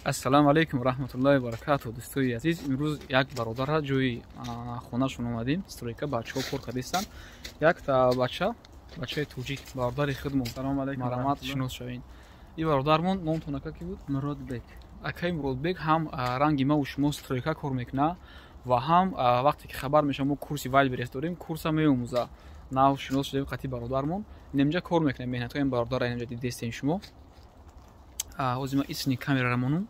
Ассалому алайкум раҳматуллоҳи баракату, дӯстои азиз. Имрӯз як бародара ҷои хонашон омадем. Стройка бачаҳо кор кардистанд. Якта бача, бачаи тоҷик, бародари худмон. Марҳамат, шинос шавед. И бародармон номтон, ака, ки буд? Муродбек. Акаи Муродбек ҳам ранги маву шумо стройка кор мекунад ва ҳам вақте ки хабар мешавад, мо курси Вайлдберриз дорем, курса меомӯза. Нав шинос шудем қати бародармон. Инамҷа кор мекунем, меҳнатҳои бародара инамҷа дидестем шумо. Ҳозир ман исни камерара монум.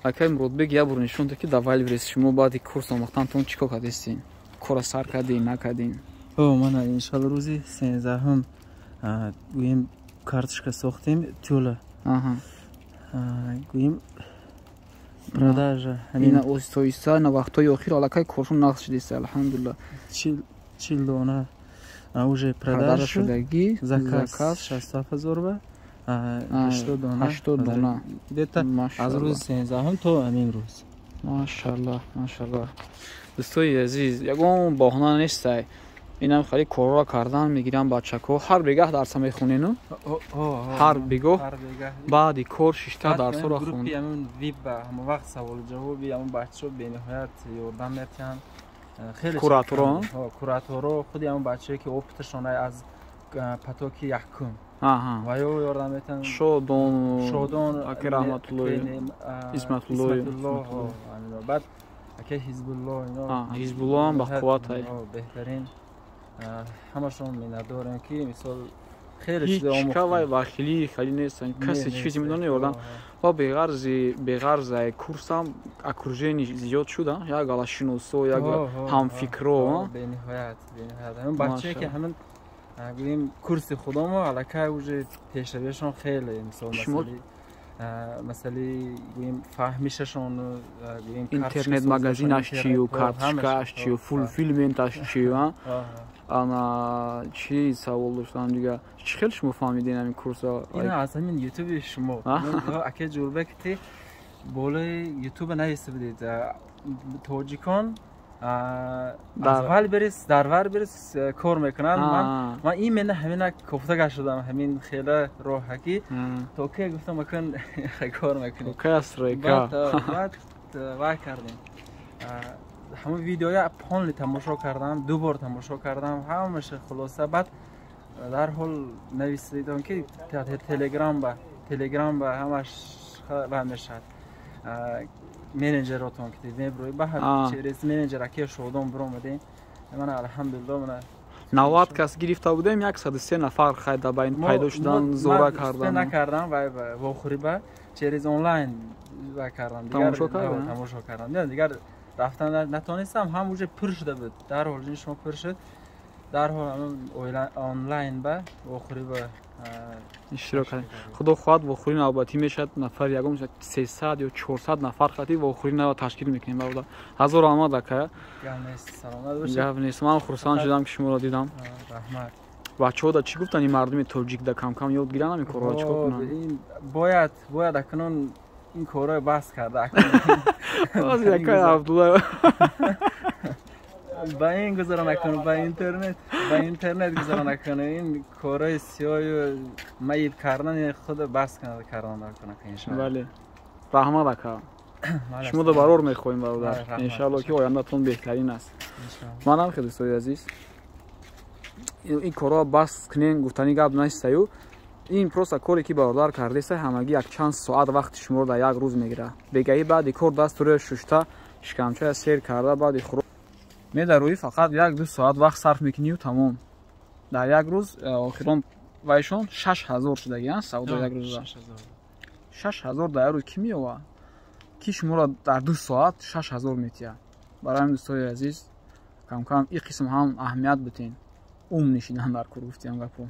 Акаи Муродбек, як бор нишон дод, ки дар Вайлдберриз шумо баъди курс омӯхтантон чӣ кор кардистин? Кора сар кардин, накардин? Мана, иншалло, рӯзи 13-ҳум, гӯем, карточка сохтем, тюла, гӯем, продажа. Ина оҳиста оҳиста, на вақтҳои охир аллакай коршон нақс шудиста, алҳамдулилла. 40 дона уже продажа шудагӣ. Заказ 67 000 ба 80 дона. 80 дона. Где-то аз рӯзи 13-ҳум то ҳамин рӯз. Машалло, машалло. Дӯстои азиз, ягон баҳона нестай. Инам хеле корро кардан мегирам. Бачако ҳар бегаҳ дарса мехонену ҳар бегоҳ баъди кор шишта дарсоро хон. Вип ҳама вақт саволу ҷавоби ҳамон бачаҳо бениҳоят ёрдам метиҳанд. Хеле кураторо. Кураторо, худи ҳамон бачае, ки опыташон аз потоки якум, ва ё ёрдам метиҳанд. Шодон. Шодон. Аки Раҳматуллои, Исматуллои. Баъд ака Ҳизбулло. Ҳизбулло ҳам ба қувватай. Беҳтарин, ҳамашон миннатдорем, ки мисол хеле ҳеҷ вахилӣ хеле нестанд. Касе чизе медонад, ёрдам ва беғарзи курсам окружение зиёд шуда, як гала шиносо, як ҳамфикро. Бениҳоят, бениҳоят. Ҳамин бачае, ки ҳамин, гӯем, курси худомо аллакай уже пешравиашон хеле, мисол, масъалаи, гӯем, фаҳмишашон, гӯем. Интернет магазинаш чию, карточкааш чию, фулфилменташ чию. Ана чӣ савол доштам дига? Чӣ хел шумо фаҳмидин ҳамин курса? Ина аз ҳамин Ютуби шумо, ака Ҷурбек, ти болои Ютуба нависта будед: тоҷикон аз Вайлдберриз, дар Вайлдберриз кор мекунанд. Ман именно ҳамина кофта гаштадам, ҳамин хела роҳа, ки то ке гуфтам, акун кор мекунем. Баъд вай кардем, ҳамон видеоя полный тамошо кардам, ду бор тамошо кардам ҳамаша. Хулоса, баъд дарҳол нависидам, ки Телеграм ба ҳамаш ва мешавад, менеҷеротон ки меброи, ба через менеҷер аке Шодон биромадем. Мана, алҳамдулилло, мана. 90 кас гирифта будем, 103 нафар хайда ба ин пайдо шудан, зора кардан. Накардам вай вохӯрӣ ба, через онлайн вай кардам. Тамошо кардам. Тамошо кардам, дигар рафтан натонистам. Ҳам уже пур шуда буд, дарҳол ҷини шумо пур шуд, дарҳол онлайн ба вохӯрӣ ба иштирок кардем. Худо хоҳад, вохӯрӣ навбатӣ мешавад. Нафар ягон 300 ё 400 нафар хати вохӯрӣ нава ташкил мекунем. Бародар, ҳазор раҳмат, ака. Гап нест, ман хурсанд шудам, ки шуморо дидам. Бачаҳо да чӣ гуфтанд? Ин мардуми тоҷик да камкам ёд гиранд ҳамин корҳоро, чӣ кор кунанд? Бояд акнун ин корҳоро бас карда. Акай Абдулла. Ба ин гузара накун, ба интернет гузара накун. Ин корҳои сиёҳю маиб кардани худ бас кардан накун, иншоалло. Бале, раҳмат, ака. Шумо да барор мехоҳем, бародар. Иншоалло, ки ояндатон беҳтарин аст. Манам хеле, дӯстои азиз, ин корҳоро бас кунен гуфтани гап нестаю. Ин просто коре, ки бародар кардеса, ҳамагӣ якчанд соат вақти шуморо дар як рӯз мегирад. Бегаҳӣ баъди кор дасту шушта, шикамчая сер карда, баъди хӯрок медароӣ, фақат 1-2 соат вақт сарф мекунию тамом. Дар як рӯз охирон вайшон 6000 шудагиан савдо як рӯза. 6000 дар як рӯз кӣ меовад, ки шуморо дар 2 соат 6000 метиҳад? Барои ҳамин, дӯстои азиз, камкам ин қисм ҳам аҳамият битен. Ум нишидан дар кор, гуфтиам гапо.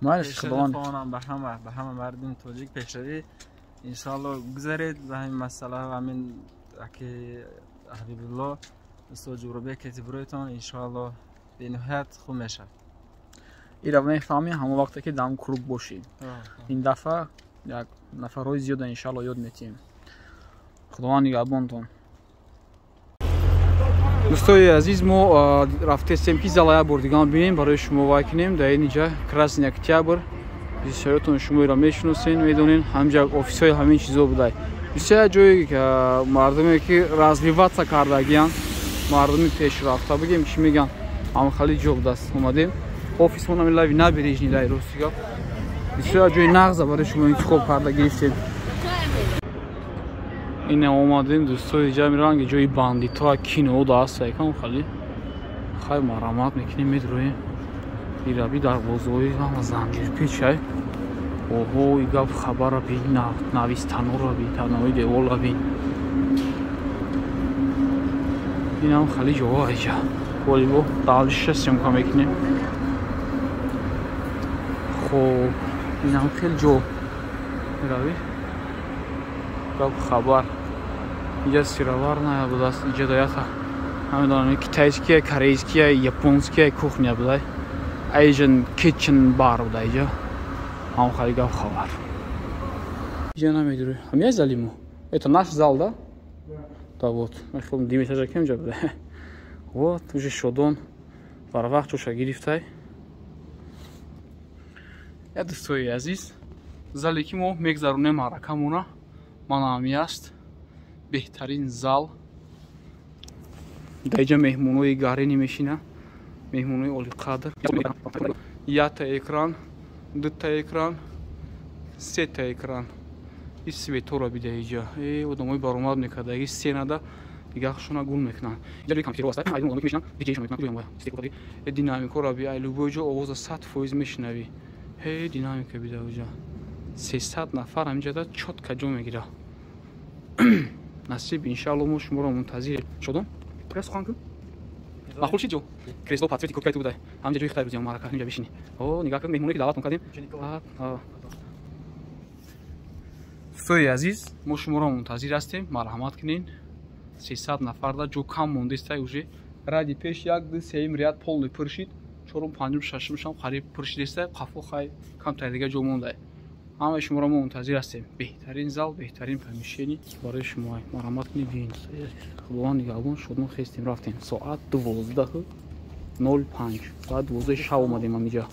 Майли, худованд ба ҳама мардуми тоҷик пешравӣ, иншоалло. Гузаред ба ҳамин масъала, ҳамин аки Ҳабибулло, устод Ҷурабек кетибройтон, иншоалло, бениҳоят хуб мешавад. Ира мефаҳмӣ ҳамон вақте, ки дар круг бошӣ. Ин дафъа як нафарҳои зиёда, иншоалло, ёд метиҳем. Худованд нигаҳбонтон. Дӯстои азиз, мо рафтестем, ки зала як бор дигар бинем, барои шумо вай кунем. Дар ин ҷа Красный Октябр. Бисёриятон шуморо мешиносен, медонен, ҳамҷа офисҳои ҳамин чизо будай. Бисёр ҷои мардуме ки развиваться кардагиян, мардуми пешрафта бигем, чӣ меган, ҳамхали ҷо будаст. Омадем офисмон ҳамин лави набережный дай, рости гап. Бисёр ҷои нағза барои шумо интихоб карда гирифтем. Ина омадем, дӯстои ҷами, ранги ҷои бандитоа кино даст якам хали. Хай, марамат мекунем, медроем. Ираби дарвозаҳои ҳама занҷирпечай. Оҳо, и гап хабара бин, навистаноро бин, танои девола бин. Инам хали ҷоҳо айҷа. Волейбол далиша съёмка мекунем. Хоб, инам хел ҷо. Ираби гап хабар. Инҷа сыроварная будааст, инҷа даята. Намедонам, китайския, корейския, японския кухня будай. Asian kitchen bar буда иҷа. Ҳам хали гап хабар. Иҷа намедурӣ. Ҳамия зали мо. Это наш зал, да? Да, вот. Мехом димитажа кем ҷа буда. Вот, уже Шодон барвақт ҷоша гирифтай. Я, дӯстои азиз, зале ки мо мегзаронем маъракамона, мана ҳами аст. Беҳтарин зал. Дар иҷа меҳмонои гарини мешина, меҳмонои олиқадр. Якта экран, дута экран, сета экран. И светора бида иҷа. Одамои баромад мекардаги сценада дигахшона гул мекунанд. Иҷа компютеро аст, айдон одамое мешинанд, диҷейшон мекунанд, ҷоям боя. Динамикора би, ай любой ҷо овоза 100% мешунавӣ. Ҳе, динамика бида иҷа. 300 нафар ҳаминҷада чётко ҷо мегира. Насиб, иншаалло, мо шуморо мунтазирем. Шодон? Прес сухан кун. Махул шид ҷо? Кресло под цвети курткаи ту будай. Ҳаминҷа ҷои хитай рӯзиям марака, ҳаминҷа бишини. О, нигаҳ кун, меҳмоне ки даъватон кардем. Дӯстои азиз, мо шуморо мунтазир ҳастем, марҳамат кунед. 300 нафарда ҷо кам мондестай уже. Ради пеш як, ду, сеюм ряд полный пур шид. Чорум, панҷум, шашумшам қариб пур шидестай. Қафо хай камтар дига ҷо мондай. Ҳамаи шуморо мо мунтазир ҳастем. Беҳтарин зал, беҳтарин помещение барои шумо. Марҳамат кунед, биёед. Худованд нигаҳбон, шодмон хестем, рафтем. Соат 12:05. Соат 12 шаб омадем ҳаминҷа.